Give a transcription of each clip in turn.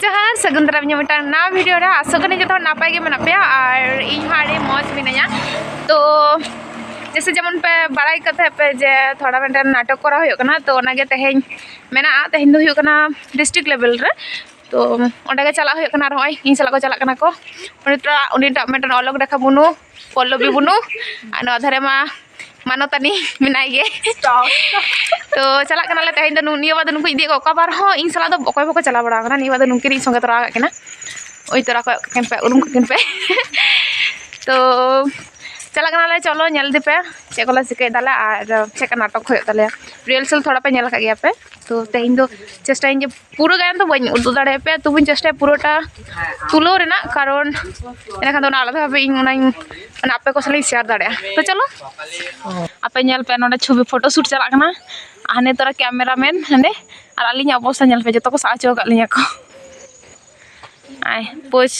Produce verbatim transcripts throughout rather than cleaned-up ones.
ᱡᱚᱦᱟᱨ, ᱥᱟᱹᱜᱩᱱ ᱫᱟᱨᱟᱢ ᱤᱧᱟᱹᱜ ᱢᱤᱫᱴᱟᱝ ᱱᱟᱣᱟ ᱵᱷᱤᱰᱤᱭᱳ ᱨᱮ᱾ ᱟᱥᱚᱜ ᱠᱟᱹᱱᱟᱹᱧ ᱡᱚᱛᱚ ᱦᱚᱲ ᱱᱟᱯᱟᱭ ᱜᱮ ᱢᱮᱱᱟᱜ ᱯᱮᱭᱟ ᱟᱨ ᱤᱧ ᱦᱚᱸ ᱟᱹᱰᱤ ᱢᱚᱡᱽ ᱢᱤᱱᱟᱹᱧᱟ᱾ ᱛᱚ ᱡᱮᱥᱮ ᱡᱮᱢᱚᱱ ᱯᱮ ᱵᱟᱲᱟᱭ ᱠᱟᱫ ᱛᱟᱦᱮᱸᱫ ᱯᱮ ᱡᱮ ᱛᱷᱚᱲᱟ ᱢᱤᱫᱴᱮᱱ ᱱᱟᱴᱚᱠ ᱠᱚᱨᱟᱣ ᱦᱩᱭᱩᱜ ᱠᱟᱱᱟ, ᱛᱚ ᱚᱱᱟᱜᱮ ᱛᱮᱦᱮᱧ ᱢᱮᱱᱟᱜᱼᱟ᱾ ᱛᱮᱦᱮᱧ ᱫᱚ ᱦᱩᱭᱩᱜ ᱠᱟᱱᱟ ᱰᱤᱥᱴᱨᱤᱠᱴ ᱞᱮᱵᱮᱞ ᱨᱮ, ᱛᱚ ᱚᱸᱰᱮ ᱜᱮ ᱪᱟᱞᱟᱜ ᱦᱩᱭᱩᱜ ᱠᱟᱱᱟ᱾ ᱟᱨ ᱱᱚᱜᱼᱚᱭ ᱤᱧ ᱥᱟᱞᱟᱜ ᱠᱚ ᱪᱟᱞᱟᱜ ᱠᱟᱱᱟ ᱠᱚ ᱩᱱᱤᱴᱟᱜ, ᱩᱱᱤᱴᱟᱜ ᱢᱤᱫᱴᱮᱱ ᱚᱞᱚᱠ ᱨᱮᱠᱷᱟ ᱵᱩᱱᱩ, ᱯᱚᱞᱞᱚᱵᱤ ᱵᱩᱱᱩ, ᱟᱨ ᱱᱚᱣᱟ ᱫᱷᱟᱨᱮ ᱢᱟ ᱢᱟᱱᱚᱛᱟᱱᱤ ᱢᱮᱱᱟᱭ ᱜᱮ᱾ ᱛᱚ ᱪᱟᱞᱟᱜ ᱠᱟᱱᱟᱞᱮ ᱛᱮᱦᱮᱧ ᱫᱚ᱾ ᱱᱩ- ᱱᱤᱭᱟᱹ ᱵᱟᱨ ᱫᱚ ᱱᱩᱠᱩ ᱤᱫᱤᱭᱮᱫ ᱠᱚᱣᱟ, ᱚᱠᱟ ᱵᱟᱨ ᱦᱚᱸ ᱤᱧ ᱥᱟᱞᱟᱜ ᱫᱚ ᱚᱠᱚᱭ ᱵᱟᱠᱚ ᱪᱟᱞᱟᱣ ᱵᱟᱲᱟ ᱟᱠᱟᱱᱟ᱾ ᱱᱤᱭᱟᱹ ᱵᱟᱨ ᱫᱚ ᱱᱩᱠᱤᱱ ᱤᱧ ᱥᱚᱸᱜᱮ ᱛᱚᱨᱟ ᱟᱠᱟᱫ ᱠᱤᱱᱟ᱾ ᱳᱭ ᱛᱚᱨᱟ ᱠᱚᱭᱚᱜ ᱠᱟᱹᱠᱤᱱ ᱯᱮ, ᱩᱨᱩᱢ ᱠᱟᱹᱠᱤᱱ ᱯᱮ᱾ ᱛᱚ ᱪᱟᱞᱟᱜ ᱠᱟᱱᱟᱞᱮ, ᱪᱚᱞᱚ ᱧᱮᱞ ᱤᱫᱤ ᱯᱮ ᱪᱮᱫ ᱠᱚᱞᱮ ᱪᱤᱠᱟᱹᱭ ᱫᱟᱞᱮ ᱟᱨ ᱪᱮᱫ ᱠᱟ ᱱᱟᱴᱚᱠ ᱦᱩᱭᱩᱜ ᱛᱟᱞᱮᱭᱟ᱾ ᱨᱤᱦᱟᱨᱥᱟᱞ ᱛᱷᱚᱲᱟ ᱯᱮ ᱧᱮᱞ ᱟᱠᱟᱫ ᱜᱮᱭᱟ ᱯᱮ᱾ ᱛᱚ ᱛᱮᱦᱮᱧ ᱫᱚ ᱪᱮᱥᱴᱟᱭᱟᱹᱧ ᱡᱮ ᱯᱩᱨᱟᱹ ᱜᱟᱭᱟᱱ ᱫᱚ ᱵᱟᱹᱧ ᱩᱫᱩᱜ ᱫᱟᱲᱮᱭᱟᱯᱮᱭᱟ, ᱛᱚᱵᱩᱧ ᱪᱮᱥᱴᱟᱭᱟ ᱯᱩᱨᱟᱹᱴᱟ ᱛᱩᱞᱟᱹᱣ ᱨᱮᱱᱟᱜ, ᱠᱟᱨᱚᱱ ᱮᱸᱰᱮᱠᱷᱟᱱ ᱫᱚ ᱚᱱᱟ ᱟᱞᱟᱫᱟ ᱵᱷᱟᱵᱮ ᱤᱧ ᱚᱱᱟᱧ, ᱢᱟᱱᱮ ᱟᱯᱮ ᱠᱚ ᱥᱟᱞᱟᱜ ᱤᱧ ᱥᱮᱭᱟᱨ ᱫᱟᱲᱮᱭᱟᱜᱼᱟ᱾ ᱛᱚ ᱪᱚᱞᱚ, ᱟᱯᱮ ᱧᱮᱞ ᱯᱮ ᱱᱚᱰᱮ ᱪᱷᱚᱵᱤ ᱯᱷᱳᱴᱳ ᱥᱩᱴ ᱪᱟᱞᱟᱜ ᱠᱟᱱᱟ᱾ ᱟᱨ ᱦᱟᱱᱮ ᱛᱚᱨᱟ ᱠᱮᱢᱮᱨᱟ ᱢᱮᱱ ᱦᱟᱸᱰᱮ, ᱟᱨ ᱟᱹᱞᱤᱧᱟᱜ ᱚᱵᱚᱥᱛᱟ ᱧᱮᱞ ᱯᱮ, ᱡᱚᱛᱚ ᱠᱚ ᱥᱟᱵ ᱦᱚᱪᱚ ᱟᱠᱟᱫ ᱞᱤᱧᱟ ᱠᱚ᱾ ᱟᱭ ᱯᱳᱡᱽ,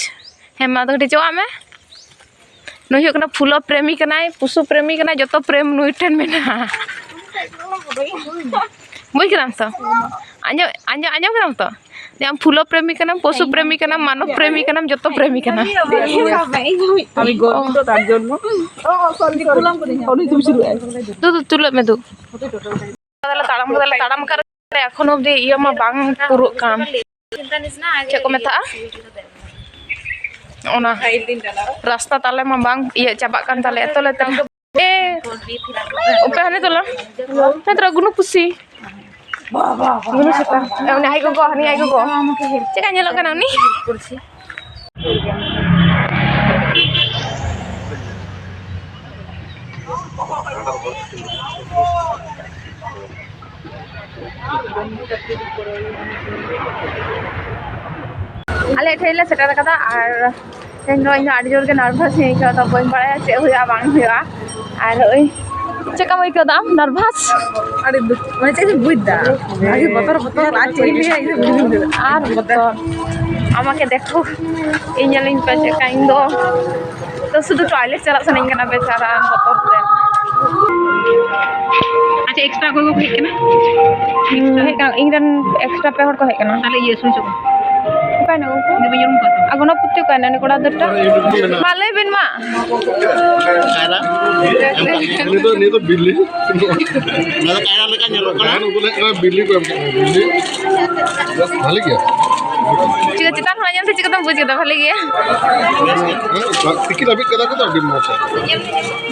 ᱦᱮᱸ ᱢᱟ ᱟᱫᱚ ᱠᱟᱹᱴᱤᱡ ᱪᱚᱣᱟᱜ ᱢᱮ᱾ ᱱᱩᱭ ᱦᱩᱭᱩᱜ ᱠᱟᱱᱟ ᱯᱷᱩᱞᱚ ᱯᱨᱮᱢᱤ ᱠᱟᱱᱟᱭ, ᱯᱚᱥᱩ ᱯᱨᱮᱢᱤ ᱠᱟᱱᱟᱭ, ᱡᱚᱛᱚ ᱯᱨᱮᱢ ᱱᱩᱭ ᱴᱷᱮᱱ ᱢᱮᱱᱟᱜᱼᱟ᱾ ᱵᱩᱡᱽ ᱠᱮᱫᱟᱢ ᱛᱚ? ᱟᱸᱡᱚᱢ, ᱟᱸᱡᱚᱢ, ᱟᱸᱡᱚᱢ ᱠᱮᱫᱟᱢ ᱛᱚ? ᱡᱮ ᱟᱢ ᱯᱷᱩᱞᱚ ᱯᱨᱮᱢᱤ ᱠᱟᱱᱟᱢ, ᱯᱚᱥᱩ ᱯᱨᱮᱢᱤ ᱠᱟᱱᱟᱢ, ᱢᱟᱱᱚᱵ ᱯᱨᱮᱢᱤ ᱠᱟᱱᱟᱢ, ᱡᱚᱛᱚ ᱯᱨᱮᱢᱤ ᱠᱟᱱᱟᱢ᱾ আমি গর্বিত তার জন্য। ও, সরি, সরি। উনি তুমি শুরু। ᱫᱩ, ᱫᱩ, ᱛᱩᱞᱟᱹᱜ ᱢᱮ ᱫᱩ᱾ ᱛᱟᱲᱟᱢ ᱠᱟᱫᱟᱞᱮ, ᱛᱟᱲᱟᱢ ᱠᱟᱫᱟᱞᱮ, ᱮᱠᱷᱚᱱ ᱚᱵᱫᱤ ᱤᱭᱟᱹ ᱢᱟ ᱵᱟᱝ ᱯᱩᱨᱟᱹᱜ ᱠᱟᱱ᱾ ᱪᱮᱫ ᱠᱚ ᱢᱮᱛᱟᱜᱼᱟ? ᱚᱱᱟ ᱨᱟᱥᱛᱟ ᱛᱟᱞᱮ ᱢᱟ ᱵᱟᱝ ᱤᱭᱟᱹ ᱪᱟᱵᱟᱜ ᱠᱟᱱ ᱛᱟᱞᱮᱭᱟ᱾ ᱛᱚᱞᱮ ᱛᱮ ᱮ, ᱚᱯᱮ ᱦᱟᱱᱮ ᱛᱚᱞᱟ᱾ ᱦᱟᱱᱮ ᱛᱚᱞᱟ ᱜᱩᱱᱩ ᱯᱩᱥᱤ᱾ ᱜᱩᱱᱩ ᱥᱮᱛᱟ᱾ ᱮ, ᱩᱱᱤ ᱟᱡ ᱜᱚᱜᱚ, ᱦᱟᱹᱱᱤ ᱟᱡ ᱜᱚᱜᱚ᱾ ᱪᱮᱫᱠᱟ ᱧᱮᱞᱚᱜ ᱠᱟᱱᱟ ᱩᱱᱤ? ᱟᱞᱮ ᱴᱷᱮᱱ ᱞᱮ ᱥᱮᱴᱮᱨ ᱟᱠᱟᱫᱟ ᱟᱨ ᱛᱮᱦᱮᱧ ᱫᱚ ᱤᱧ ᱫᱚ ᱟᱹᱰᱤ ᱡᱳᱨ ᱜᱮ ᱱᱟᱨᱵᱷᱟᱥ ᱤᱧ ᱟᱹᱭᱠᱟᱹᱣ ᱮᱫᱟ, ᱵᱟᱹᱧ ᱵᱟᱲᱟᱭᱟ ᱪᱮᱫ ᱦᱩᱭᱩᱜᱼᱟ ᱵᱟᱝ ᱦᱩᱭᱩᱜᱼᱟ᱾ ᱟᱨ ᱳᱭ ᱪᱮᱫᱠᱟᱢ ᱟᱹᱭᱠᱟᱹᱣ ᱮᱫᱟ ᱟᱢ, ᱱᱟᱨᱵᱷᱟᱥ? ᱟᱹᱰᱤ ᱫᱩᱠ, ᱢᱟᱱᱮ ᱪᱮᱫ ᱤᱧ ᱵᱩᱡᱽ ᱮᱫᱟ, ᱵᱷᱟᱜᱮ ᱵᱚᱛᱚᱨ ᱵᱚᱛᱚᱨ ᱟᱨ ᱪᱮᱫ ᱤᱧ ᱞᱟᱹᱭᱟ, ᱤᱧ ᱫᱚ ᱵᱟᱹᱧ ᱵᱩᱡᱽ ᱮᱫᱟ᱾ ᱟᱨ ᱵᱚᱛᱚᱨ, ᱟᱢᱟᱠᱮ ᱫᱮᱠᱷᱳ, ᱤᱧ ᱧᱮᱞᱤᱧ ᱯᱮ ᱪᱮᱫᱠᱟ ᱤᱧ ᱫᱚ᱾ ᱛᱚ ᱥᱩᱫᱷᱩ ᱴᱚᱭᱞᱮᱴ ᱪᱟᱞᱟᱜ ᱥᱟᱱᱟᱧ ᱠᱟᱱᱟ ᱵᱮᱪᱟᱨᱟ ᱵᱚᱛᱚᱨ ᱛᱮ᱾ ᱟᱪᱪᱷᱟ, ᱮᱠᱥᱴᱨᱟ ᱚᱠᱚᱭ ᱠᱚ ᱦᱮᱡ ᱠᱟᱱᱟ? ᱦᱮᱡ ᱠᱟᱱᱟ, ᱤᱧ ᱨᱮᱱ ᱮᱠᱥᱴᱨᱟ ᱯᱮ ᱦᱚᱲ ᱠᱚ ᱦᱮᱡ ᱠᱟᱱᱟ᱾ ᱛᱟᱦᱞᱮ ᱤᱭᱟᱹ ᱥᱩᱭ ᱪᱚ᱾ ᱟᱨ ᱜᱚᱱᱚᱯᱚᱛᱤ ᱚᱠᱟᱭᱮᱱᱟ ᱩᱱᱤ ᱠᱚᱲᱟ ᱫᱚ? ᱢᱟ ᱞᱟᱹᱭ ᱵᱤᱱ ᱢᱟ᱾ ᱠᱟᱭᱨᱟ᱾ ᱱᱤᱭᱟᱹ ᱫᱚ, ᱱᱤᱭᱟᱹ ᱫᱚ ᱵᱤᱞᱤ᱾ ᱱᱚᱣᱟ ᱫᱚ ᱠᱟᱭᱨᱟ ᱞᱮᱠᱟ ᱧᱮᱞᱚᱜ ᱠᱟᱱᱟ᱾ ᱩᱱᱠᱩ ᱫᱚ ᱦᱩᱭᱩᱜ ᱠᱟᱱᱟ ᱵᱤᱞᱤ ᱠᱚ ᱮᱢ ᱠᱟᱱᱟ, ᱵᱤᱞᱤ᱾ ᱵᱷᱟᱞᱮ ᱜᱮᱭᱟ᱾ ᱪᱤᱠᱟᱹ ᱪᱮᱛᱟᱱ ᱠᱷᱚᱱᱟᱜ ᱧᱮᱞ ᱛᱮ ᱪᱤᱠᱟᱹ ᱛᱮᱢ ᱵᱩᱡᱽ ᱠᱮᱫᱟ ᱵᱷᱟᱞᱮ ᱜᱮᱭᱟ? ᱦᱮᱸ, ᱛᱤᱠᱤ ᱞᱟᱹᱵᱤᱫ ᱠᱟᱫᱟ ᱠᱚ ᱛᱚ, ᱟᱹᱰᱤ ᱢᱚᱡᱽ᱾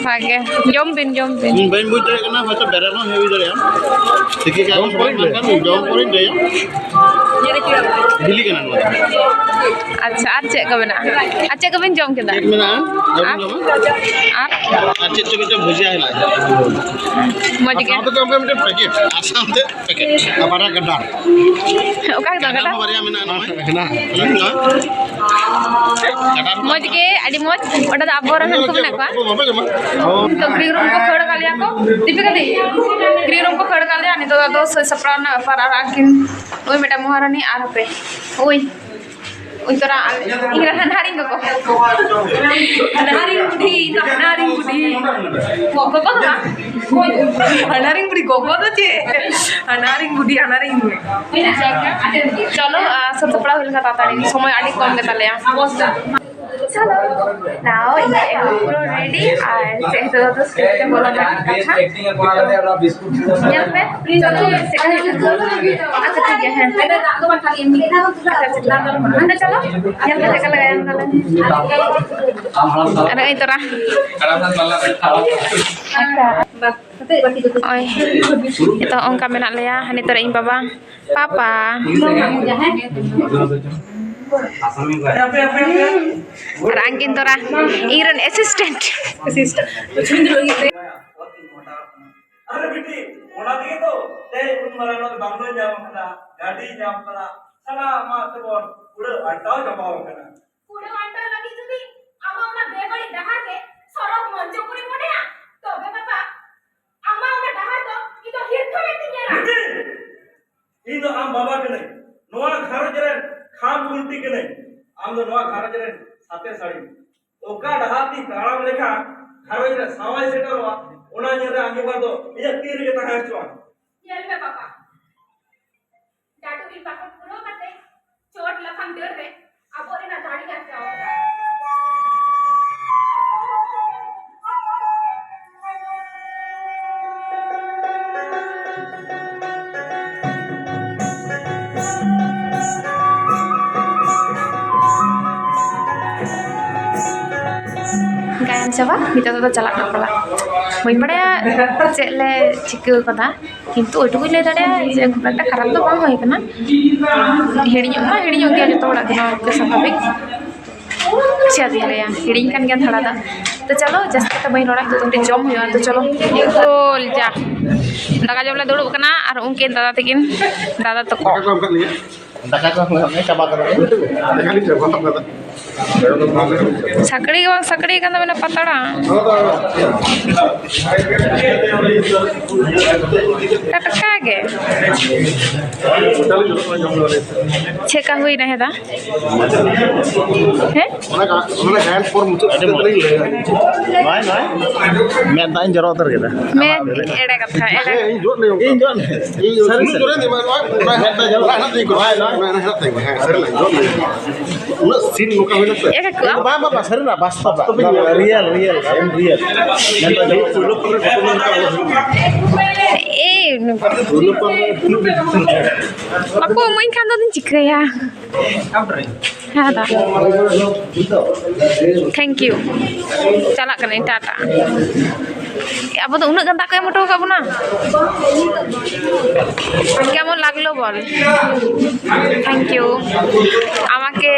ᱵᱷᱟᱜᱮ᱾ ᱡᱚᱢ ᱵᱤᱱ, ᱡᱚᱢ ᱵᱤᱱ᱾ ᱤᱧ ᱵᱟᱹᱧ ᱵᱩᱡᱽ ᱫᱟᱲᱮᱭᱟᱜ ᱠᱟᱱᱟ, ᱦᱚᱭᱛᱚ ᱵᱮᱨᱮᱞ ᱦᱚᱸ ᱦᱩᱭ ᱫᱟᱲᱮᱭᱟᱜᱼᱟ᱾ ᱛᱤᱠᱤ ᱠᱟᱜ ᱡᱚᱢ ᱠᱚ ᱯᱚᱨᱮᱧ ᱞᱟᱹᱭᱟ᱾ ᱵᱟᱝᱠᱷᱟᱱ ᱡᱚᱢ ᱯᱚᱨᱮᱧ ᱞᱟᱹᱭᱟ᱾ ᱵᱤᱞᱤ ᱠᱟᱱᱟ ᱱᱚᱣᱟ ᱫᱚ᱾ ᱟᱪᱪᱷᱟ, ᱟᱨ ᱪᱮᱫ ᱠᱚ ᱢᱮᱱᱟᱜᱼᱟ? ᱟᱨ ᱪᱮᱫ ᱠᱚᱵᱤᱱ ᱡᱚᱢ ᱠᱮᱫᱟ? ᱪᱮᱫ ᱢᱮᱱᱟᱜᱼᱟ? ᱟᱨ? ᱡᱚᱢᱟ? ᱟᱨ? ᱟᱨ ᱪᱮᱫ ᱪᱚ ᱢᱤᱫᱴᱮᱱ ᱵᱷᱩᱡᱤᱭᱟ ᱦᱮᱱᱟᱜᱼᱟ᱾ ᱢᱚᱡᱽ ᱟᱨ ᱜᱮ᱾ ᱥᱟᱶᱛᱮ ᱠᱚ ᱮᱢ ᱠᱟᱜᱼᱟ ᱢᱤᱫᱴᱮᱱ ᱯᱮᱠᱮᱴ, ᱟᱨ ᱥᱟᱶᱛᱮ ᱯᱮᱠᱮᱴ᱾ ᱟᱨ ᱵᱟᱨᱭᱟ ᱜᱟᱰᱟᱨ᱾ ᱚᱠᱟ ᱠᱮᱫᱟ ᱜᱟᱰᱟᱨ ᱜᱟᱰᱟᱨ? ᱦᱚᱸ ᱵᱟᱨᱭᱟ ᱢᱮᱱᱟᱜᱼᱟ ᱱᱚᱜᱼᱚᱭ᱾ ᱦᱮᱱᱟᱜᱼᱟ᱾ ᱜᱟᱰᱟᱨ ᱦᱚᱸ ᱢᱚᱡᱽ ᱜᱮ, ᱟᱹᱰᱤ ᱢᱚᱡᱽ᱾ ᱚᱸᱰᱮ ᱫᱚ ᱟᱵᱚ ᱨᱮᱱ ᱦᱟᱹᱱᱠᱩ ᱢᱮᱱᱟᱜ ᱠᱚᱣᱟ᱾ ᱵᱟᱯᱮ ᱡᱚᱢᱟ? ᱛᱚ, green room ᱠᱚ ᱠᱷᱟᱹᱲ ᱠᱟᱜ ᱞᱮᱭᱟ ᱠᱚ᱾ ᱫᱤᱯᱤᱠᱟ ᱫᱤ, green room ᱠᱚ ᱠᱷᱟᱹᱲ ᱠᱟᱜ ᱞᱮᱭᱟ᱾ ᱱᱤᱛᱚᱜ ᱫᱚ ᱟᱫᱚ ᱥᱟᱹᱛ ᱥᱟᱯᱲᱟᱣ ᱨᱮᱱᱟᱜ ᱵᱮᱯᱟᱨ᱾ ᱟᱨ ᱟᱹᱠᱤᱱ, ᱳᱭ ᱢᱤᱫᱴᱟᱝ ᱢᱚᱦᱟᱨᱟᱱᱤ ᱟᱨ ᱦᱟᱯᱮ, ᱳᱭ, ᱳᱭ ᱛᱚᱨᱟ ᱤᱧ ᱨᱮᱱ ᱦᱟᱱᱦᱟᱨᱤᱧ ᱜᱚᱜᱚ᱾ ᱦᱟᱱᱦᱟᱨᱤᱧ ᱵᱩᱰᱷᱤ, ᱤᱧ ᱫᱚ ᱦᱟᱱᱦᱟᱨᱤᱧ ᱵᱩᱰᱷᱤ᱾ ᱜᱚᱜᱚ ᱫᱚ ᱵᱟᱝ᱾ ᱦᱟᱱᱦᱟᱨᱤᱧ ᱵᱩᱰᱷᱤ, ᱜᱚᱜᱚ ᱫᱚ ᱪᱮᱫ? ᱦᱟᱱᱦᱟᱨᱤᱧ ᱵᱩᱰᱷᱤ, ᱦᱟᱱᱦᱟᱨᱤᱧ ᱵᱩᱰᱷᱤ᱾ ᱪᱚᱞᱚ, ᱟᱨ ᱥᱟᱹᱛ ᱥᱟᱯᱲᱟᱣ ᱦᱩᱭ ᱞᱮᱱᱠᱷᱟᱱ ᱛᱟᱲᱟᱛᱟᱲᱤ, ᱥᱚᱢᱚᱭ ᱟᱹᱰᱤ ᱠᱚᱢ ᱜᱮᱛᱟᱞᱮᱭᱟ᱾ ᱪᱚᱞᱚ, now ᱤᱧ ᱫᱚ ᱮᱠᱫᱚᱢ ᱯᱩᱨᱟᱹ ready, ᱟᱨ ᱪᱮᱫ ᱱᱤᱛᱚᱜ ᱫᱚ stage ᱨᱮ ᱵᱚᱞᱚ ᱨᱮᱱᱟᱜ ᱠᱟᱛᱷᱟ᱾ ᱧᱮᱞ ᱯᱮ, ᱪᱚᱞᱚ, ᱪᱮᱫ ᱞᱮᱠᱟ ᱦᱩᱭᱩᱜ ᱠᱟᱱᱟ? ᱟᱪᱪᱷᱟ, ᱴᱷᱤᱠ ᱜᱮᱭᱟ, ᱦᱮᱸ᱾ ᱟᱪᱪᱷᱟ, ᱟᱪᱪᱷᱟ, ᱦᱟᱸᱰᱮ ᱪᱚᱞᱚ, ᱧᱮᱞ ᱯᱮ ᱪᱮᱫ ᱞᱮᱠᱟ ᱞᱟᱜᱟᱭᱟ ᱛᱟᱦᱞᱮ᱾ ᱟᱨ ᱱᱚᱜᱼᱚᱭ ᱛᱚᱨᱟ᱾ ᱟᱪᱪᱷᱟ᱾ ᱱᱚᱜᱼᱚᱭ, ᱱᱤᱛᱚᱜ ᱚᱱᱠᱟ ᱢᱮᱱᱟᱜ ᱞᱮᱭᱟ, ᱦᱟᱹᱱᱤ ᱛᱚᱨᱟ ᱤᱧ ᱵᱟᱵᱟ᱾ ᱯᱟᱯᱟ᱾ ᱟᱨ ᱟᱝᱠᱤᱱ ᱛᱚᱨᱟ ᱤᱧ ᱨᱮᱱ assistant᱾ Assistant᱾ ᱟᱨᱮ ᱵᱤᱴᱤ, ᱚᱱᱟ ᱛᱮᱜᱮ ᱛᱚ ᱛᱮᱦᱮᱧ ᱩᱱ ᱢᱟᱨᱟᱝ ᱱᱚᱰᱮ ᱵᱟᱝᱞᱳ ᱧᱟᱢ ᱠᱟᱱᱟ, ᱜᱟᱹᱰᱤ ᱧᱟᱢ ᱠᱟᱱᱟ, ᱥᱟᱱᱟᱢᱟᱜ ᱛᱮᱵᱚᱱ ᱩᱲᱟᱹᱣ ᱟᱱᱴᱟᱣ ᱪᱟᱵᱟᱣ ᱠᱟᱱᱟ᱾ ᱩᱲᱟᱹᱣ ᱟᱱᱴᱟᱣ ᱞᱟᱹᱜᱤᱫ ᱡᱩᱫᱤ ᱟᱢᱟᱜ ᱚᱱᱟ ᱵᱮᱵᱟᱹᱲᱤᱡ ᱰᱟᱦᱟᱨ ᱜᱮ ᱥᱚᱨᱚᱜᱽ ᱢᱚᱧᱪᱚᱯᱩᱨᱤ ᱢᱚᱱᱮᱭᱟ, ᱛᱚᱵᱮ ᱵᱟᱵᱟ, ᱟᱢᱟᱜ ᱚᱱᱟ ᱰᱟᱦᱟᱨ ᱫᱚ ᱤᱧ ᱫᱚ ᱦᱤᱨᱠᱷᱟᱹ ᱢᱮᱫ ᱛᱤᱧ ᱧᱮᱞᱟ᱾ ᱤᱧ ᱫᱚ ᱟᱢ ᱵᱟᱵᱟ ᱠᱟᱹᱱᱟᱹᱧ, ᱱᱚᱣᱟ ᱜᱷᱟᱨᱚᱸᱡᱽ ᱨᱮᱱ ᱠᱷᱟᱢ ᱠᱷᱩᱱᱴᱤ ᱠᱟᱹᱱᱟᱹᱧ, ᱟᱢ ᱫᱚ ᱱᱚᱣᱟ ᱜᱷᱟᱨᱚᱸᱡᱽ ᱨᱮᱱ ᱥᱟᱛᱮ ᱥᱟᱹᱲᱤᱢ᱾ ᱚᱠᱟ ᱰᱟᱦᱟᱨ ᱛᱤᱧ ᱛᱟᱲᱟᱢ ᱞᱮᱠᱷᱟᱱ ᱜᱷᱟᱨᱚᱸᱡᱽ ᱨᱮ ᱥᱟᱶᱟᱭ ᱥᱮᱴᱮᱨᱚᱜᱼᱟ, ᱚᱱᱟ ᱧᱮᱞ ᱨᱮ ᱟᱸᱜᱤᱵᱷᱟᱨ ᱫᱚ ᱤᱧᱟᱹᱜ ᱛᱤ ᱨᱮᱜᱮ ᱛᱟᱦᱮᱸ ᱦᱚᱪᱚᱣᱟᱱ᱾ ᱧᱮᱞ ᱢᱮ ᱵᱟᱵᱟ, ᱰᱟᱹᱴᱩᱵᱤ ᱯᱟᱠᱚᱴ ᱯᱩᱨᱟᱹᱣ ᱠᱟᱛᱮ ᱪᱚᱴ ᱞᱟᱯᱷᱟᱝ ᱵᱤᱫᱟᱹᱞ ᱨᱮ ᱟᱵᱚ ᱨᱮᱱᱟᱜ ᱫᱟᱲᱮ ᱟᱨᱡᱟᱣ ᱟᱠᱟᱫᱟ᱾ ᱜᱟᱭᱟᱱ ᱪᱟᱵᱟ, ᱱᱤᱛᱚᱜ ᱫᱚ ᱪᱟᱞᱟᱜ ᱠᱟᱱᱟ ᱯᱟᱞᱟ᱾ ᱵᱟᱹᱧ ᱵᱟᱲᱟᱭᱟ ᱪᱮᱫ ᱞᱮ ᱪᱤᱠᱟᱹ ᱠᱟᱫᱟ, ᱠᱤᱱᱛᱩ ᱳᱭᱴᱩᱠᱩᱧ ᱞᱟᱹᱭ ᱫᱟᱲᱮᱭᱟᱜᱼᱟ ᱡᱮ ᱠᱷᱩᱵ ᱮᱠᱴᱟ ᱠᱷᱟᱨᱟᱯ ᱫᱚ ᱵᱟᱝ ᱦᱩᱭ ᱠᱟᱱᱟ᱾ ᱦᱤᱲᱤᱧᱚᱜ ᱢᱟ ᱦᱤᱲᱤᱧᱚᱜ ᱜᱮᱭᱟ ᱡᱚᱛᱚ ᱦᱚᱲᱟᱜ ᱜᱮ, ᱱᱚᱣᱟ ᱠᱚ ᱥᱟᱵᱷᱟᱵᱤᱠ᱾ ᱪᱮᱫ ᱤᱧ ᱞᱟᱹᱭᱟ, ᱦᱤᱲᱤᱧ ᱠᱟᱱ ᱜᱮᱭᱟ ᱛᱷᱚᱲᱟ ᱫᱚ᱾ ᱛᱚ ᱪᱚᱞᱚ, ᱡᱟᱹᱥᱛᱤ ᱠᱟᱛᱷᱟ ᱵᱟᱹᱧ ᱨᱚᱲᱟ, ᱱᱤᱛᱚᱜ ᱫᱚ ᱠᱟᱹᱴᱤᱡ ᱡᱚᱢ ᱦᱩᱭᱩᱜᱼᱟ᱾ ᱛᱚ ᱪᱚᱞᱚ, ᱜᱳᱞ ᱡᱟ ᱫᱟᱠᱟ ᱡᱚᱢ ᱞᱮ ᱫᱩᱲᱩᱵ ᱠᱟᱱᱟ ᱟᱨ ᱩᱱᱠᱤᱱ ᱫᱟᱫᱟ ᱛᱟᱹᱠᱤᱱ, ᱫᱟᱫᱟ ᱛᱟᱠᱚ᱾ ᱫᱟᱠᱟ ᱠᱚ ᱮᱢ ᱠᱟᱫ ᱞᱤᱧᱟ᱾ ᱫᱟᱠᱟ ᱠᱚ ᱮᱢ ᱠᱟᱫ ᱞᱤᱧᱟ, ᱪᱟᱵᱟ ᱠᱟᱫᱟ ᱠᱚ᱾ ᱥᱟᱠᱲᱤ ᱜᱮ ᱵᱟᱝ ᱥᱟᱠᱲᱤ ᱠᱟᱱ ᱛᱟᱵᱮᱱᱟ ᱯᱟᱛᱲᱟ᱾ ᱴᱟᱴᱠᱟ ᱜᱮ᱾ ᱪᱮᱫ ᱠᱟ ᱦᱩᱭᱱᱟ ᱦᱮᱫᱟ? ᱦᱮᱸ? ᱚᱱᱟ ᱜᱟ-, ᱚᱱᱟ ᱜᱟᱭᱟᱱ ᱯᱚᱨ ᱢᱩᱪᱟᱹᱫ ᱟᱹᱰᱤ ᱠᱟᱛᱮ ᱢᱚᱡᱽ᱾ ᱞᱤᱧ ᱞᱟᱹᱭᱟ᱾ ᱱᱚᱜᱼᱚᱭ, ᱱᱚᱜᱼᱚᱭ᱾ ᱢᱮᱫ ᱫᱟᱜ ᱤᱧ ᱡᱚᱨᱚ ᱩᱛᱟᱹᱨ ᱠᱮᱫᱟ᱾ ᱢᱮᱫ ᱮᱲᱮ ᱠᱟᱛᱷᱟ, ᱮᱲᱮ᱾ ᱦᱮᱸ, ᱤᱧ ᱡᱚᱜ ᱞᱮ ᱤᱧ ᱡᱚᱜ ᱞᱮ᱾ ᱤᱧ ᱥᱟᱹᱨᱤ, ᱩᱱᱟᱹᱜ ᱥᱟᱹᱨᱤ᱾ ᱡᱳᱨᱮ ᱫᱤᱢᱟᱜ ᱱᱚᱣᱟ, ᱚᱱᱟ ᱦᱮᱸᱫᱟ ᱡᱚᱜ᱾ ᱚᱱᱟ ᱦᱮᱱᱟᱜ ᱛᱤᱧ ᱠᱚᱨᱟᱣ᱾ ᱦᱮᱸ, ᱱᱚᱣᱟ ᱦᱮᱱᱟᱜ ᱛᱤᱧ ᱠᱚᱨᱟᱣ᱾ ᱦᱮᱸ, ᱥᱟᱹᱨᱤ ᱱᱟᱜ ᱡᱚᱜ ᱞᱮ᱾ ᱩᱱᱟᱹᱜ ᱥᱤᱱ ᱱᱚᱝᱠᱟ ᱦᱩᱭᱱᱟ ᱥᱮ? ᱮ ᱠᱟᱠᱩ, ᱟᱢ ᱵᱟᱝ, ᱵᱟᱝ, ᱵᱟᱝ, ᱥᱟᱹᱨᱤ ᱱᱟᱜ, ᱵᱟᱥᱛᱚᱵ ᱱᱟᱜ᱾ ᱨᱤᱭᱮᱞ, ᱨᱤᱭᱮᱞ, ᱮᱢ ᱨᱤᱭᱮᱞ᱾ ᱢᱮᱱᱫᱟ ᱡᱚᱜ ᱯᱩᱭᱞᱩ ᱯᱚᱨᱮ ᱯᱩᱭᱞᱩ ᱱᱚᱝᱠᱟ ᱦᱩᱭᱱᱟ᱾ ᱮᱭ, ᱯᱩᱭᱞᱩ ᱯᱚᱨᱮ ᱯᱩᱭᱞᱩ᱾ ᱵᱟᱠᱚ ᱤᱢᱟᱹᱧ ᱠᱷᱟᱱ ᱫᱚ ᱟᱫᱚᱧ ᱪᱤᱠᱟᱹᱭᱟ? ᱦᱮᱸ ᱫᱟ᱾ Thank you. ᱪᱟᱞᱟᱜ ᱠᱟᱹᱱᱟᱹᱧ, ᱴᱟᱴᱟ᱾ ᱟᱵᱚ ᱫᱚ ᱩᱱᱟᱹᱜ ᱜᱟᱱ ᱫᱟᱜ ᱠᱚ ᱮᱢ ᱦᱚᱴᱚ ᱟᱠᱟᱫ ᱵᱚᱱᱟ᱾ কেমন লাগলো বল? Thank you. আমাকে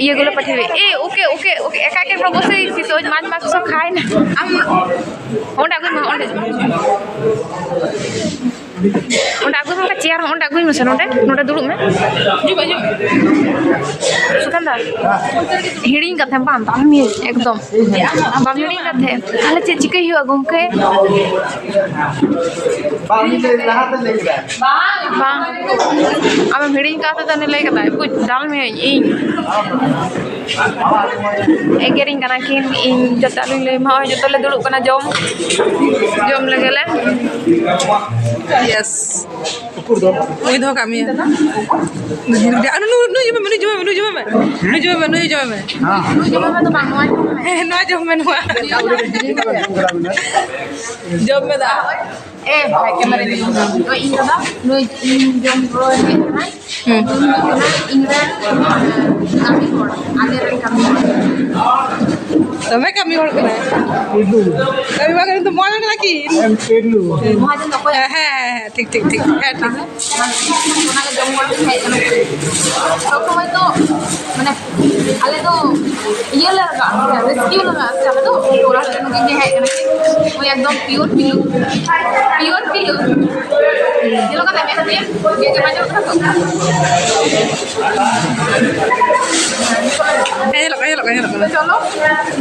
ইয়েগুলো পাঠিয়ে দে। এ, ওকে, ওকে, ওকে, একা একা খাবো সেই চিজ, ওই মাছ মাংস খায় না। ᱚᱸᱰᱮ ᱟᱹᱜᱩᱭ ᱢᱮ, ᱚᱸᱰᱮ᱾ ᱚᱸᱰᱮ ᱟᱹᱜᱩᱭ ᱢᱮ, ᱚᱸᱰᱮ ᱪᱮᱭᱟᱨ ᱦᱚᱸ ᱚᱸᱰᱮ ᱟᱹᱜᱩᱭ ᱢᱮᱥᱮ, ᱱᱚᱸᱰᱮ, ᱱᱚᱸᱰᱮ ᱫᱩᱲᱩᱵ ᱢᱮ᱾ ᱥᱩᱠᱷᱟᱱᱫᱟ, ᱦᱤᱲᱤᱧ ᱠᱟᱛᱮᱢ ᱵᱟᱝ, ᱵᱟᱢ ᱦᱤᱲᱤᱧ, ᱮᱠᱫᱚᱢ ᱵᱟᱢ ᱦᱤᱲᱤᱧ ᱠᱟᱛᱮ, ᱛᱟᱦᱞᱮ ᱪᱮᱫ ᱪᱤᱠᱟᱹᱭ ᱦᱩᱭᱩᱜᱼᱟ ᱜᱚᱢᱠᱮ? ᱵᱟᱝ, ᱟᱢᱮᱢ ᱦᱤᱲᱤᱧ ᱠᱟᱜ ᱛᱮ ᱞᱟᱹᱭ ᱠᱟᱫᱟᱭ, ᱵᱩᱡᱽ, ᱫᱟᱞ ᱢᱤᱭᱟᱹᱧ ᱤᱧ᱾ ᱮᱜᱮᱨᱤᱧ ᱠᱟᱱᱟ ᱠᱤᱱ, ᱤᱧ ᱡᱚᱛᱚ ᱟᱞᱚᱧ ᱞᱟᱹᱭ ᱢᱟ᱾ ᱱᱚᱜᱼᱚᱭ ᱡᱚᱛᱚ ᱞᱮ ᱫᱩᱲᱩᱵ ᱠᱟᱱᱟ ᱡᱚᱢ, ᱡᱚᱢ ᱞᱮᱜᱮ ᱞᱮ᱾ Yes. ᱩᱱᱤ ᱫᱚᱦᱚ ᱠᱟᱜ ᱢᱮᱭᱟ᱾ ᱟᱨ ᱱᱩᱭ, ᱱᱩᱭ ᱡᱚᱢᱮ ᱢᱮ, ᱱᱩᱭ ᱡᱚᱢᱮ ᱢᱮ, ᱱᱩᱭ ᱡᱚᱢᱮ ᱢᱮ, ᱱᱩᱭ ᱡᱚᱢᱮ ᱢᱮ, ᱱᱩᱭ ᱡᱚᱢᱮ ᱢᱮ᱾ ᱦᱮᱸ, ᱱᱩᱭ ᱡᱚᱢᱮ ᱢᱮ ᱫᱚ ᱵᱟᱝ, ᱱᱚᱣᱟ ᱡᱚᱢ ᱢᱮ᱾ ᱦᱮᱸ, ᱱᱚᱣᱟ ᱡᱚᱢ ᱢᱮ, ᱱᱚᱣᱟ᱾ ᱡᱚᱢ ᱢᱮ ᱫᱟ᱾ ᱮ ᱵᱷᱟᱭ, ᱠᱮᱢᱮᱨᱟ ᱨᱮ ᱧᱮᱞ ᱢᱮ᱾ ᱱᱩᱭ ᱤᱧ ᱫᱟᱫᱟ, ᱱᱩᱭ ᱤᱧ ᱡᱚᱢ ᱵᱩᱞᱟᱹᱣ ᱦᱮᱡ ᱠᱟᱱᱟᱭ᱾ ᱦᱩᱸ᱾ ᱱᱩᱭ ᱦᱩᱭᱩᱜ ᱠᱟᱱᱟᱭ ᱤᱧ ᱨᱮᱱ, ᱠᱟᱹᱢᱤ ᱦᱚᱲ, ᱟᱞᱮ ᱨᱮᱱ ᱠᱟᱹᱢᱤ ᱦᱚᱲ᱾ ᱫᱚᱢᱮ ᱠᱟᱹᱢᱤ ᱦᱚᱲ ᱠᱟᱱᱟᱭ᱾ ᱴᱩᱰᱩ᱾ ᱠᱟᱹᱢᱤ ᱵᱟᱝ ᱠᱟᱱᱟ, ᱢᱚᱡᱽ ᱠᱟᱱᱟ ᱠᱤ? ᱮᱢ ᱴᱩᱰᱩ᱾ ᱢᱚᱦᱟᱡᱚᱱ ᱫᱚ ᱚᱠᱚᱭ? ᱦᱮᱸ, ᱦᱮᱸ, ᱦᱮᱸ, ᱴᱷᱤᱠ, ᱴᱷᱤᱠ, ᱴᱷᱤᱠ᱾ ᱦᱮᱸ, ᱴᱷᱤᱠ᱾ ᱚᱱᱟ, ᱚᱱᱟ ᱜᱮ ᱡᱚᱢ ᱦᱚᱲ ᱴᱷᱮᱱ ᱦᱮᱡ ᱠᱟᱱᱟ᱾ ᱥᱚᱵ ᱥᱚᱢᱚᱭ ᱫᱚ, ᱢᱟᱱᱮ, ᱟᱞᱮ ᱫᱚ ᱤᱭᱟᱹ ᱞᱮ ᱞᱟᱜᱟᱜᱼᱟ, ᱨᱟᱹᱥᱠᱟᱹ ᱞᱟᱜᱟᱜᱼᱟ ᱥᱮ ᱟᱞᱮ ᱫᱚ ᱚᱲᱟᱜ ᱨᱮ ᱱᱩᱠᱤᱱ ᱜᱮ ᱦᱮᱡ ᱠᱟᱱᱟ᱾ ᱦᱳᱭ, ᱮᱠᱫᱚᱢ pure pillow, pure pillow᱾ ᱧᱮᱞᱚᱜ ᱠᱟᱱᱟ ᱢᱮᱫ ᱛᱮ? ᱢᱮᱫ ᱛᱮ ᱵᱟᱝ ᱧᱮᱞᱚᱜ ᱠᱟᱱᱟ ᱛᱚ? ᱦᱮᱸ, ᱧᱮᱞᱚᱜ ᱠᱟᱱᱟ, ᱧᱮᱞᱚᱜ ᱠᱟᱱᱟ, ᱧᱮᱞᱚᱜ ᱠᱟᱱᱟ᱾ ᱛᱚ ᱪᱚᱞᱚ,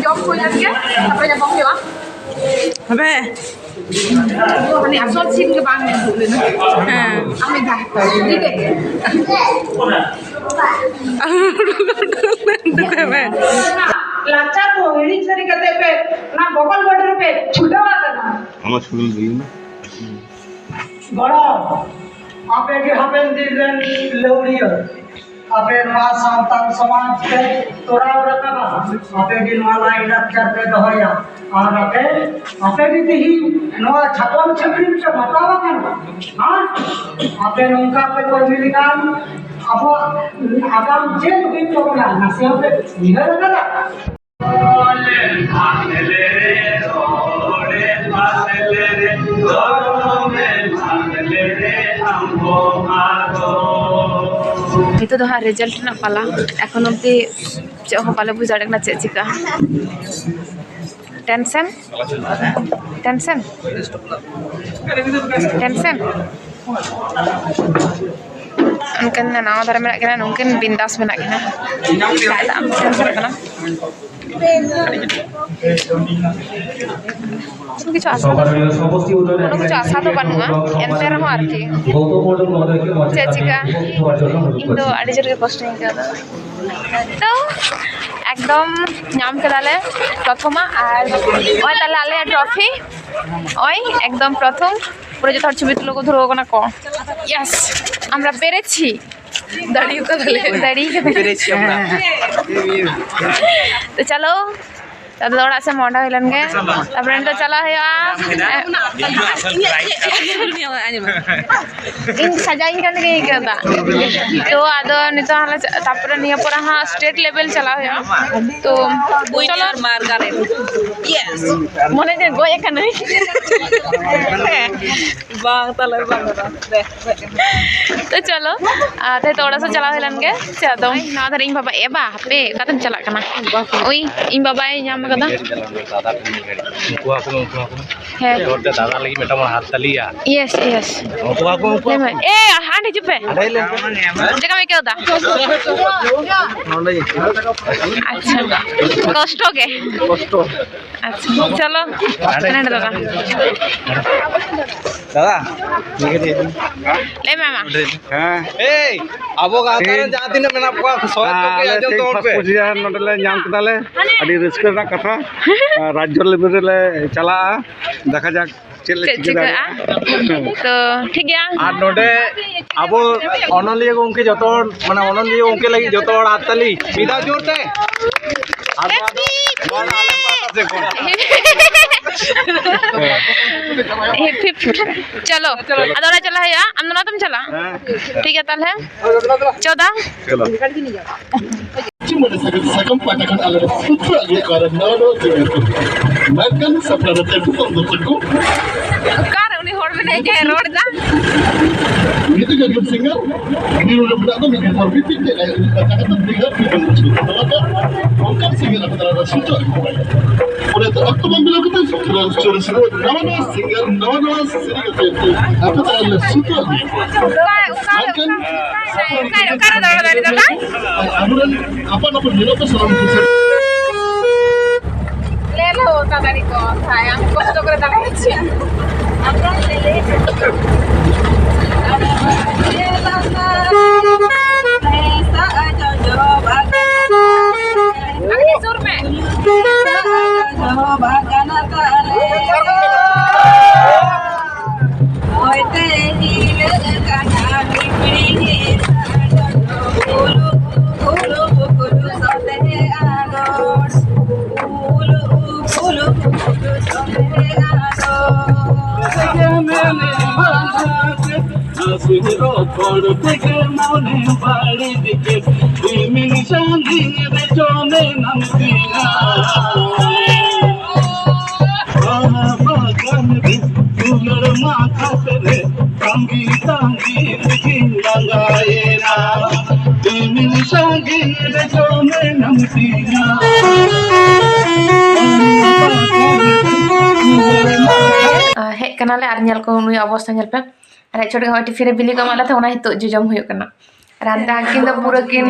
ᱡᱚᱢ ᱦᱩᱭ ᱞᱮᱱ ᱜᱮ, ᱛᱟᱨᱯᱚᱨᱮ ᱧᱟᱯᱟᱢ ᱦᱩᱭᱩᱜᱼᱟ᱾ ᱦᱟᱯᱮ᱾ ᱢᱟᱱᱮ ᱟᱥᱚᱞ ᱥᱤᱱ ᱜᱮ ᱵᱟᱝ ᱩᱫᱩᱜ ᱞᱮᱱᱟ᱾ ᱦᱮᱸ᱾ ᱟᱢ ᱢᱤᱫ ᱫᱷᱟᱣ ᱦᱟᱛᱟᱣ ᱢᱮ, ᱴᱷᱤᱠ ᱟᱪᱷᱮ? ᱞᱟᱠᱪᱟᱨ ᱠᱚ ᱦᱤᱲᱤᱧ ᱥᱟᱹᱨᱤ ᱠᱟᱛᱮ ᱯᱮ ᱚᱱᱟ ᱜᱚᱜᱚᱞ ᱵᱟᱹᱴᱤ ᱨᱮᱯᱮ ᱪᱷᱩᱴᱟᱹᱣ ᱟᱠᱟᱱᱟ᱾ ᱟᱢᱟᱜ ᱥᱩᱱᱩᱢ ᱦᱩᱭ ᱮᱱᱟ? ᱜᱚᱲᱚ, ᱟᱯᱮ ᱜᱮ ᱦᱟᱯᱮᱱ ᱫᱤᱱ ᱨᱮᱱ ᱞᱟᱹᱣᱲᱤᱭᱟᱹ᱾ ᱟᱯᱮ ᱱᱚᱣᱟ ᱥᱟᱱᱛᱟᱲ ᱥᱚᱢᱟᱡᱽ ᱯᱮ ᱛᱚᱨᱟᱣ ᱨᱟᱠᱟᱵᱟ, ᱟᱯᱮ ᱜᱮ ᱱᱚᱣᱟ ᱞᱟᱭᱼᱞᱟᱠᱪᱟᱨ ᱯᱮ ᱫᱚᱦᱚᱭᱟ᱾ ᱟᱨ ᱟᱯᱮ, ᱟᱯᱮ ᱜᱮ ᱛᱮᱦᱮᱧ ᱱᱚᱣᱟ ᱪᱷᱟᱯᱚᱞ ᱪᱷᱟᱹᱯᱨᱤ ᱯᱮ ᱢᱟᱛᱟᱣ ᱟᱠᱟᱱᱟ᱾ ᱟᱨ ᱟᱯᱮ ᱱᱚᱝᱠᱟ ᱯᱮ ᱠᱟᱹᱢᱤ ᱞᱮᱠᱷᱟᱱ ᱟᱵᱚᱣᱟᱜ ᱟᱜᱟᱢ ᱪᱮᱫ ᱦᱩᱭᱩᱜ ᱛᱟᱵᱚᱱᱟ, ᱱᱟᱥᱮ ᱦᱚᱸᱯᱮ ᱩᱭᱦᱟᱹᱨ ᱟᱠᱟᱫᱟ? ᱱᱤᱛᱚᱜ ᱫᱚ ᱦᱟᱸᱜ result ᱨᱮᱱᱟᱜ ᱯᱟᱞᱟ᱾ ᱮᱠᱷᱚᱱ ᱚᱵᱫᱤ ᱪᱮᱫ ᱦᱚᱸ ᱵᱟᱞᱮ ᱵᱩᱡᱽ ᱫᱟᱲᱮᱭᱟᱜ ᱠᱟᱱᱟ ᱪᱮᱫ ᱪᱤᱠᱟᱹᱜᱼᱟ᱾ Tension, tension, tension᱾ ᱩᱱᱠᱤᱱ ᱱᱟᱣᱟ ᱫᱷᱟᱨᱟ ᱢᱮᱱᱟᱜ ᱠᱤᱱᱟ, ᱱᱩᱠᱤᱱ ᱵᱤᱱᱫᱟᱥ ᱢᱮᱱᱟᱜ ᱠᱤᱱᱟ᱾ ᱮᱴᱟᱜ ᱮᱴᱟᱜ ᱮᱢ tension ᱠᱟᱱᱟ᱾ ᱠᱤᱪᱷᱩ ᱟᱥᱟ ᱫᱚ, ᱠᱳᱱᱳ ᱠᱤᱪᱷᱩ ᱟᱥᱟ ᱫᱚ ᱵᱟᱹᱱᱩᱜᱼᱟ, ᱮᱱᱛᱮ ᱨᱮᱦᱚᱸ ᱟᱨᱠᱤ ᱪᱮᱫ ᱪᱤᱠᱟᱹᱜᱼᱟ, ᱤᱧ ᱫᱚ ᱟᱹᱰᱤ ᱡᱳᱨ ᱜᱮ ᱠᱚᱥᱴᱚᱧ ᱟᱹᱭᱠᱟᱹᱣ ᱮᱫᱟ᱾ ᱛᱚ ᱮᱠᱫᱚᱢ ᱧᱟᱢ ᱠᱮᱫᱟᱞᱮ ᱯᱨᱚᱛᱷᱚᱢᱟ, ᱟᱨ ᱱᱚᱜᱼᱚᱭ ᱛᱟᱦᱞᱮ ᱟᱞᱮᱭᱟᱜ trophy᱾ ᱳᱭ ᱮᱠᱫᱚᱢ ᱯᱨᱚᱛᱷᱚᱢ ᱯᱩᱨᱟᱹ ᱡᱚᱛᱚ ᱦᱚᱲ ᱪᱷᱚᱵᱤ ᱛᱩᱞᱟᱹᱣ ᱠᱚ ᱫᱷᱩᱨᱟᱹᱣ ᱠᱟᱱᱟ ᱠᱚ᱾ ᱭᱮᱥ, আমরা পেরেছি। দাঁড়িয়ে কথা বলে। দাঁড়িয়ে কথা। পেরেছি আমরা। তো চলো, ᱟᱫᱚ ᱚᱲᱟᱜ ᱥᱮᱫ ᱢᱚᱦᱰᱟ ᱦᱩᱭ ᱞᱮᱱ ᱜᱮ, ᱛᱟᱨᱯᱚᱨᱮ ᱱᱤᱛᱚᱜ ᱪᱟᱞᱟᱜ ᱦᱩᱭᱩᱜᱼᱟ᱾ ᱤᱧ ᱥᱟᱡᱟᱣᱤᱧ ᱠᱟᱱ ᱞᱮᱠᱟᱧ ᱟᱹᱭᱠᱟᱹᱣ ᱮᱫᱟ᱾ ᱛᱚ ᱟᱫᱚ ᱱᱤᱛᱚᱜ ᱦᱟᱸᱜ ᱞᱮ ᱪᱟ-, ᱛᱟᱨᱯᱚᱨᱮ ᱱᱤᱭᱟᱹ ᱯᱚᱨᱮ ᱦᱟᱸᱜ ᱥᱴᱮᱴ ᱞᱮᱵᱮᱞ ᱪᱟᱞᱟᱜ ᱦᱩᱭᱩᱜᱼᱟ᱾ ᱛᱚ ᱪᱚᱞᱚ᱾ ᱢᱚᱱᱮ ᱡᱮ ᱜᱚᱡ ᱟᱠᱟᱱᱟᱹᱧ᱾ ᱵᱟᱝ, ᱛᱟᱦᱞᱮ ᱵᱟᱝ ᱜᱟᱱᱚᱜᱼᱟ᱾ ᱫᱮ, ᱫᱮ᱾ ᱛᱚ ᱪᱚᱞᱚ, ᱟᱨ ᱛᱮᱦᱮᱧ ᱫᱚ ᱚᱲᱟᱜ ᱥᱮᱫ ᱪᱟᱞᱟᱣ ᱦᱩᱭ ᱞᱮᱱ ᱜᱮ᱾ ᱪᱮᱫ ᱟᱫᱚ ᱱᱚᱣᱟ ᱫᱷᱟᱨᱮ ᱤᱧ ᱵᱟᱵᱟ, ᱮ ᱵᱟ, ᱦᱟᱯᱮ, ᱚᱠᱟᱛᱮᱢ ᱪᱟᱞᱟᱜ ᱠᱟᱱᱟ? ᱳᱭ, ᱤᱧ ᱵᱟᱵᱟᱭ ᱧᱟᱢ ᱠᱟᱫᱟ᱾ ᱩᱱᱠᱩ ᱦᱟᱹᱠᱩ, ᱩᱱᱠᱩ ᱦᱟᱹᱠᱩ᱾ ᱦᱮᱸ᱾ ᱦᱚᱲ ᱛᱮ ᱫᱟᱫᱟ ᱞᱟᱹᱜᱤᱫ ᱢᱤᱫᱴᱟᱝ ᱵᱚᱱ ᱦᱟᱛ ᱛᱟᱞᱮᱭᱟ᱾ Yes, yes. ᱩᱱᱠᱩ ᱦᱟᱹᱠᱩ, ᱩᱱᱠᱩ ᱞᱟᱹᱭ ᱢᱮ᱾ ᱦᱟᱹᱠᱩ᱾ ᱮ, ᱦᱟᱸᱰᱮ ᱦᱤᱡᱩᱜ ᱯᱮ᱾ ᱦᱟᱸᱰᱮ ᱞᱟᱹᱭ ᱯᱮ᱾ ᱪᱮᱫ ᱞᱮᱠᱟᱢ ᱟᱹᱭᱠᱟᱹᱣ ᱫᱟ? ᱱᱚᱰᱮ᱾ ᱟᱪᱪᱷᱟ, ᱠᱚᱥᱴᱚ ᱜᱮ᱾ ᱠᱚᱥᱴᱚ᱾ ᱟᱪᱪᱷᱟ, ᱪᱚᱞᱚ᱾ ᱦᱟᱸᱰᱮ ᱫᱟᱫᱟ᱾ ᱫᱟᱫᱟ, ᱱᱤᱭᱟᱹ ᱫᱚ ᱞᱟᱹᱭ ᱢᱮ ᱢᱟ᱾ ᱦᱮᱸ᱾ ᱮᱭ, ᱟᱵᱚ ᱜᱟᱶᱛᱟ ᱨᱮᱱ ᱴᱷᱤᱠ᱾ ᱡᱟᱦᱟᱸ ᱛᱤᱱᱟᱹᱜ ᱢᱮᱱᱟᱜ ᱠᱚᱣᱟ, ᱥᱚᱦᱮᱫ ᱠᱚᱜᱮ ᱟᱞᱮ ᱟᱸᱡᱚᱢ ᱴᱷᱤᱠ ᱛᱟᱵᱚᱱ ᱯᱮ᱾ ᱯᱟᱸᱪ ᱯᱚᱸᱪᱤᱥ ᱦᱟᱡᱟᱨ ᱱᱚᱰᱮ ᱞᱮ ᱧᱟᱢ ᱠᱮᱫᱟᱞᱮ᱾ ᱟᱹᱰᱤ ᱨᱟᱹᱥᱠᱟᱹ ᱨᱮᱱᱟᱜ ᱠᱟᱛᱷᱟ᱾ ᱟᱨ ᱨᱟᱡᱽᱡᱚ ᱞᱮᱵᱮᱞ ᱨᱮᱞᱮ ᱪᱟᱞᱟᱜᱼᱟ, ᱫᱮᱠᱷᱟ ᱡᱟᱠ ᱪᱮᱫ ᱞᱮ ᱪᱮᱫ ᱪᱤᱠᱟᱹ ᱪᱤᱠᱟᱹᱜᱼᱟ? ᱫᱟᱲᱮᱭᱟᱜᱼᱟ᱾ ᱛᱚ, ᱴᱷᱤᱠ ᱜᱮᱭᱟ᱾ ᱟᱨ ᱱᱚᱰᱮ ᱟᱵᱚ ᱚᱱᱚᱞᱤᱭᱟᱹ ᱜᱚᱢᱠᱮ ᱡᱚᱛᱚ ᱦᱚᱲ, ᱢᱟᱱᱮ ᱚᱱᱚᱞᱤᱭᱟᱹ ᱜᱚᱢᱠᱮ ᱞᱟᱹᱜᱤᱫ ᱡᱚᱛᱚ ᱦᱚᱲ ᱦᱟᱛᱛᱟᱞᱤ ᱢᱤᱫ ᱫᱷᱟᱣ ᱡᱳᱨ ᱛᱮ᱾ ᱟᱨ ᱱᱚᱣᱟ ᱫᱚ, ᱱᱚᱣᱟ ᱫᱚ ᱟᱞᱮ ᱯᱟᱦᱴᱟ ᱥᱮᱫ ᱠᱷᱚᱱ᱾ ᱦᱤᱯ, ᱦᱤᱯ᱾ ᱪᱚᱞᱚ, ᱟᱫᱚ ᱚᱲᱟᱜ ᱪᱟᱞᱟᱜ ᱦᱩᱭᱩᱜᱼᱟ᱾ ᱟᱢ ᱫᱚ ᱱᱚᱣᱟ ᱛᱮᱢ ᱪᱟᱞᱟᱜᱼᱟ? ᱦᱮᱸ᱾ ᱴᱷᱤᱠ ᱜᱮᱭᱟ ᱛᱟᱦᱞᱮ᱾ ᱪᱚ ᱫᱟ᱾ ᱪᱚᱞᱚ᱾ ᱢᱚᱬᱮ ᱥᱟᱜᱟᱫ ᱥᱟᱠᱟᱢ ᱯᱟᱦᱴᱟ ᱠᱷᱚᱱ ᱟᱞᱮ ᱞᱮ ᱥᱩᱛᱨᱟᱹ ᱟᱹᱜᱩᱭᱮᱫ ᱠᱚᱣᱟ ᱟᱨ ᱱᱟᱣᱟ ᱱᱟᱣᱟ ᱡᱤᱱᱤᱥ ᱠᱚ᱾ ᱢᱮᱱᱠᱷᱟᱱ ᱥᱟᱯᱲᱟᱣ ᱨᱮ ᱴᱮᱢᱯᱩ ᱠᱚᱢ ᱫᱚ ᱪᱮᱫ ᱠᱚ? ᱚᱠᱟᱨᱮ ᱩᱱᱤ ᱦᱚᱲ ᱢᱮᱱᱟᱭᱟ ᱡᱟᱦᱟᱸᱭ ᱨᱚᱲ ᱮᱫᱟ? ᱱᱤᱛᱚᱜ ᱡᱟᱹᱨᱩᱲ ᱥᱤᱝᱜᱟᱨ ᱜᱤᱨᱩ ᱨᱮ ᱢᱮᱱᱟᱜ ᱫᱚ ᱢᱤᱫ ᱦᱚᱲ ᱢᱤᱫ ᱴᱤᱡ ᱡᱟᱭᱜᱟ ᱨᱮ ᱢᱤᱫ ᱯᱟᱛᱟ ᱠᱟᱛᱮ ᱵᱤᱜᱷᱟᱹ ᱵᱤᱜᱷᱟᱹ ᱨᱮ ᱪᱷᱩᱴᱟᱹᱣ ᱠᱟᱱᱟ᱾ ᱚᱱᱠᱟᱱ ᱥᱤᱝᱜᱟᱨ ᱟᱯᱮ ᱛᱟᱞᱟ ᱨᱮ ᱥᱩᱛᱨᱟᱹ ᱟᱹᱜᱩ ᱠᱚᱣᱟ᱾ ᱚᱱᱟ ᱛᱮ ᱚᱠᱛᱚ ᱵᱟᱝ ᱵᱤᱞᱚᱢ ᱠᱟᱛᱮ ᱥᱩᱛᱨᱟᱹ ᱥᱩᱛᱨᱟᱹ ᱥᱩᱛᱨᱟᱹ ᱱᱟᱣᱟ ᱱᱟᱣᱟ ᱥᱤᱝᱜᱟᱨ ᱱᱟᱣᱟ ᱱᱟᱣᱟ ᱥᱮᱨᱮᱧ ᱟᱛᱮ ᱟᱯᱮ ᱛᱟᱞᱟ ᱨᱮ ᱥᱩᱛᱨᱟᱹ ᱟᱹᱜᱩ ᱠᱚᱣᱟ᱾ ᱚᱠᱟ, ᱚᱠᱟ, ᱢᱮᱱᱠᱷᱟᱱ ᱚᱠᱟᱨᱮ, ᱚᱠᱟᱨᱮ ᱫᱟᱬᱟ ᱫᱟᱲᱮ ᱫᱟᱫᱟ? ᱟᱨ ᱟᱵᱚᱨᱮᱱ ᱟᱯᱟᱱ ᱟᱯᱤᱱ ᱧᱮᱞᱚᱜ ᱯᱮ ᱥᱟᱱᱟᱢ ᱠᱚ᱾ ᱞᱮ ᱞᱚ ᱛᱟᱲᱟᱛᱟᱲᱤ ᱠᱚ, ᱦᱟᱭ, ᱟᱢ ᱠᱚᱥᱴᱚ ᱠᱚᱨᱮ ᱫᱟᱬᱟ ᱦᱚᱪᱚᱭᱟ᱾ ᱟᱨ ᱥᱩᱨ ᱢᱮ᱾ ᱨᱚᱯᱚᱲ ᱛᱮᱜᱮ ᱢᱚᱱᱮ ᱵᱟᱹᱲᱤᱡ ᱠᱮᱫ, ᱨᱤᱢᱤᱞ ᱥᱟᱺᱜᱤᱧ ᱨᱮ ᱪᱚ ᱢᱮᱱᱟᱢ ᱛᱤᱧᱟ᱾ ᱵᱟᱦᱟ ᱵᱟᱜᱟᱱ ᱨᱮ ᱫᱩᱞᱟᱹᱲ ᱢᱟᱛᱷᱟ ᱨᱮ ᱛᱟᱺᱜᱤ ᱛᱟᱺᱜᱤ ᱛᱮᱜᱤᱧ ᱞᱟᱸᱜᱟᱭᱮᱱᱟ᱾ ᱨᱤᱢᱤᱞ ᱥᱟᱺᱜᱤᱧ ᱨᱮ ᱪᱚ ᱢᱮᱱᱟᱢ ᱛᱤᱧᱟ᱾ ᱟᱨ ᱦᱮᱡ ᱠᱟᱱᱟᱞᱮ ᱟᱨ ᱧᱮᱞ ᱠᱚ ᱱᱩᱭᱟᱜ ᱚᱵᱚᱥᱛᱟ ᱧᱮᱞ ᱯᱮ᱾ ᱟᱨ ᱦᱮᱡ ᱪᱷᱚᱴ ᱜᱮ ᱦᱚᱸᱜᱼᱚᱭ ᱴᱤᱯᱷᱤᱱ ᱨᱮ ᱵᱤᱞᱤ ᱠᱚ ᱮᱢᱟᱜ ᱞᱮ ᱛᱟᱦᱮᱸ, ᱚᱱᱟ ᱱᱤᱛᱚᱜ ᱡᱚᱡᱚᱢ ᱦᱩᱭᱩᱜ ᱠᱟᱱᱟ᱾ ᱟᱨ ᱦᱟᱱᱛᱮ ᱟᱹᱠᱤᱱ ᱫᱚ ᱯᱩᱨᱟᱹ ᱠᱤᱱ,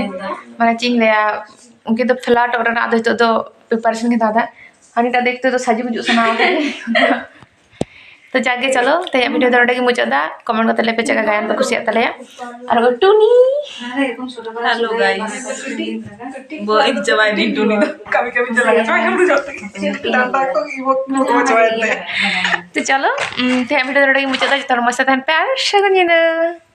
ᱢᱟᱱᱮ ᱪᱮᱫ ᱤᱧ ᱞᱟᱹᱭᱟ, ᱩᱱᱠᱤᱱ ᱫᱚ ᱯᱷᱮᱞᱟᱣ ᱴᱚᱜ ᱨᱮᱱᱟᱜ ᱫᱚ ᱱᱤᱛᱚᱜ ᱫᱚ ᱯᱨᱤᱯᱟᱨᱮᱥᱚᱱ ᱠᱤᱱ ᱦᱟᱛᱟᱣ ᱮᱫᱟ᱾ ᱦᱟᱹᱱᱤᱴᱟᱜ ᱫᱚ ᱮᱠᱴᱩ ᱫᱚ ᱥᱟᱡᱩ ᱜᱩᱡᱩᱜ ᱥᱟᱱᱟ ᱟᱠᱟᱫᱤᱧᱟ᱾ ᱛᱚ ᱡᱟᱜᱮ ᱪᱚᱞᱚ, ᱛᱮᱦᱮᱧᱟᱜ ᱵᱷᱤᱰᱤᱭᱳ ᱫᱚ ᱱᱚᱰᱮ ᱜᱮ ᱢᱩᱪᱟᱹᱫ ᱫᱟ᱾ ᱠᱚᱢᱮᱱᱴ ᱠᱟᱛᱮ ᱞᱟᱹᱭ ᱯᱮ ᱪᱮᱫ ᱞᱮᱠᱟ ᱜᱟᱭᱟᱱ ᱯᱮ ᱠᱩᱥᱤᱭᱟᱜ ᱛᱟᱞᱮᱭᱟ᱾ ᱟᱨ ᱴᱩᱱᱤ, hello guys, ᱵᱟᱹᱧ ᱪᱟᱵᱟᱭᱮᱱᱟᱹᱧ ᱴᱩᱱᱤ ᱫᱚ᱾ ᱠᱟᱹᱢᱤ ᱠᱟᱹᱢᱤ ᱪᱟᱞᱟᱜ ᱠᱟᱱᱟ᱾ ᱰᱟᱸᱰᱟ ᱠᱚ ᱤᱵᱚ ᱠᱚ ᱪᱟᱵᱟᱭᱮᱱ ᱛᱟᱭᱟ᱾ ᱛᱚ ᱪᱚᱞᱚ, ᱩᱢ, ᱛᱮᱦᱮᱧᱟᱜ ᱵᱷᱤᱰᱤᱭᱳ ᱫᱚ ᱱᱚᱰᱮ ᱜᱮ ᱢᱩᱪᱟᱹᱫ ᱫᱟ᱾ ᱡᱚᱛᱚ ᱦᱚᱲ ᱢᱚᱡᱽ ᱛᱮ ᱛᱟᱦᱮᱱ ᱯᱮ ᱟᱨ ᱥᱟᱹᱜᱩᱱ ᱧᱤᱫᱟᱹ᱾